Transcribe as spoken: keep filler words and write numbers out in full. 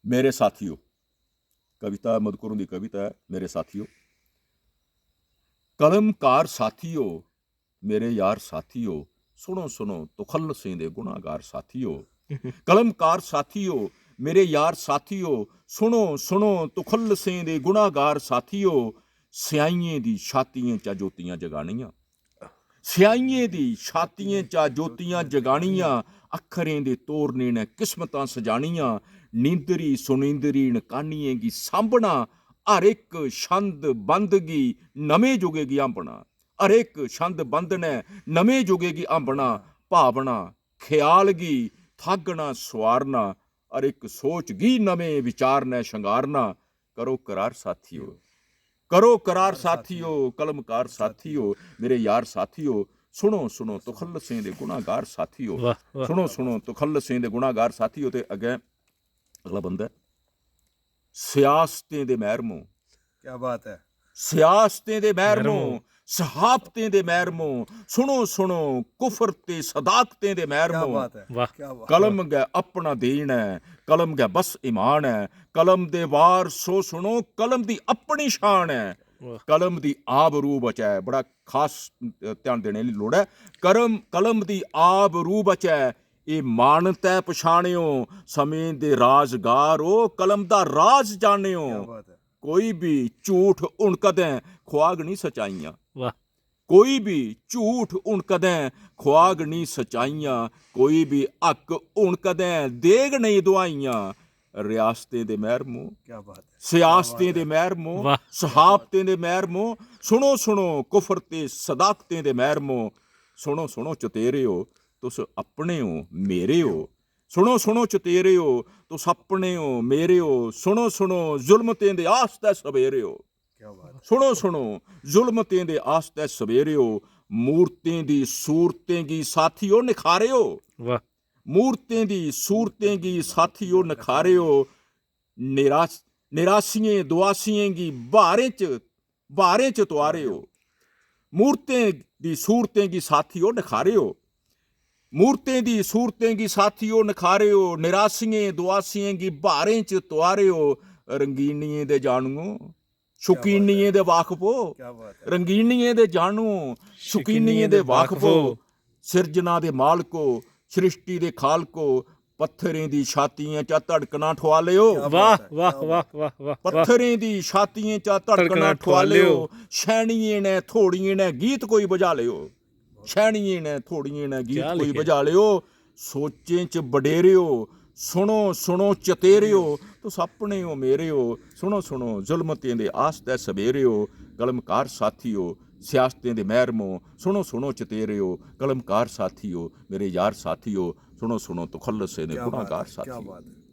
मेरे साथियो, कविता मधुकर हुंदी कविता ऐ, मेरे साथियो। कलमकार साथियो, मेरे यार साथियो, सुनो, सुनो, तुखल्लसें दे गुनाहगार साथियो। कलमकार साथियो, मेरे यार साथियो, सुनो, सुनो, तुखल्लसें दे गुनाहगार साथियो। स्याइयें दी छातियें चा ज्योतियां जगानियां, स्याइयें दी छातियें चा ज्योतियां जगानियां, अक्खरें दे तोरने नै किस्मतां सजानियां। नींदरी सुनींदरी न कानियें गी सांभना, हर इक छंद बंद गी नमें जुगे गी हांबना, हर इक छंद बंद नै नमें जुगे गी हांबना। भावना ख्याल गी थागना सुआरना, हर इक सोच गी नमें विचार नै शंगारना। करो करार साथियो, करो करार साथियो, कलमकार साथियो, मेरे यार साथियो। सुनो, सुनो, तुखल्लसें दे गुनाहगार साथियो। वाह, वाह। सुनो, सुनो, तुखल्लसें दे गुनाहगार साथियो। ते अग्गें अगला बंदा ऐ, सियासतें दे मैहरमो। क्या बात ऐ। सियासतें दे मैहरमो, मैहरमो। सहाफतें दे मैहरमो, सुनो, सुनो, कुफर ते सदाकतें दे मैहरमो। क्या बात ऐ, वाह। क्या बात। कलम गै अपना दीन ऐ, कलम गै बस ईमान ऐ। कलम दे वारसो सुनो, कलम दी अपनी शान ऐ। वाह। कलम दी आबरू बचै, बड़ा खास, अ, ध्यान देने आह्ली लोड़ ऐ। करम, कलम दी आबरू बचै, एह् मानत ऐ पछानेओ। समें दे राजगार ओ, कलम दा राज जानेओ। क्या बात ऐ। कोई बी झूठ हुन कदें खुआग निं सचाइयां। वाह। कोई बी झूठ हुन कदें खुआग निं सचाइयां। कोई बी हक हुन कदें देग नेईं दुआइयां। रियासतें दे मैहरमो, क्या बात ऐ। सियासतें दे मैहरमो, वाह। सहाफतें दे मैहरमो, सुनो, सुनो, कुफर ते सदाकतें दे मैहरमो। सुनो, सुनो, चतेरे ओ, तुस अपने ओ, मेरे ओ। सुनो, सुनो, चतेरे ओ, तुस अपने ओ, मेरे ओ। सुनो, सुनो, जुल्मतें दे आस्तै सवेरे ओ। क्या बात ऐ। सुनो, सुनो, जुल्मतें दे आस्तै सवेरे ओ। मूरतें दी सूरतें गी साथियो निखारेओ। वाह। मूरतें दी सूरतें गी साथियो निखारेओ। निरास-, निरासियें दुआसियें गी ब्हारें च, ब्हारें च तुआरेओ। मूरतें दी सूरतें गी साथियो निखारेओ। मूरतें दी सूरतें गी साथियो निखारेओ। निरासियें दुआसियें गी ब्हारें च तुआरेओ। रंगीनियें दे जानुओ, शौकीनियें दे वाकफो। क्या बात ऐ। रंगीनियें दे जानुओ, शौकीनियें दे वाकफो। सिरजना दे मालको, सृष्टि दे खालको, पत्थरें दी छातियें चा धड़कनां ठुआलेओ। क्या वाह, बात ऐ, वाह, क्या वाह, बात ऐ। वाह, वाह, वाह। पत्थरें दी छातियें चा धड़कनां धड़कनां ठुआलेओ। ठुआलेओ। शैनियें नै, थोड़ियें नै गीत कोई बजालेओ। शैनियें नै, थोड़ियें नै गीत क्या कोई लिखेआ? बजालेओ। सोचें च बडेरेओ। सुनो, सुनो, चतेरेओ, तुस अपने ओ, मेरे ओ। सुनो, सुनो, जुल्मतें दे आस्तै सवेरेओ, कलमकार साथियो, सियासतें दे मैहरमो। सुनो, सुनो, चतेरेओ, कलमकार साथियो, मेरे यार साथियो। सुनो, सुनो, तुखल्लसें दे क्या बात गुनाहगार ऐ, क्या साथियो। बात ऐ।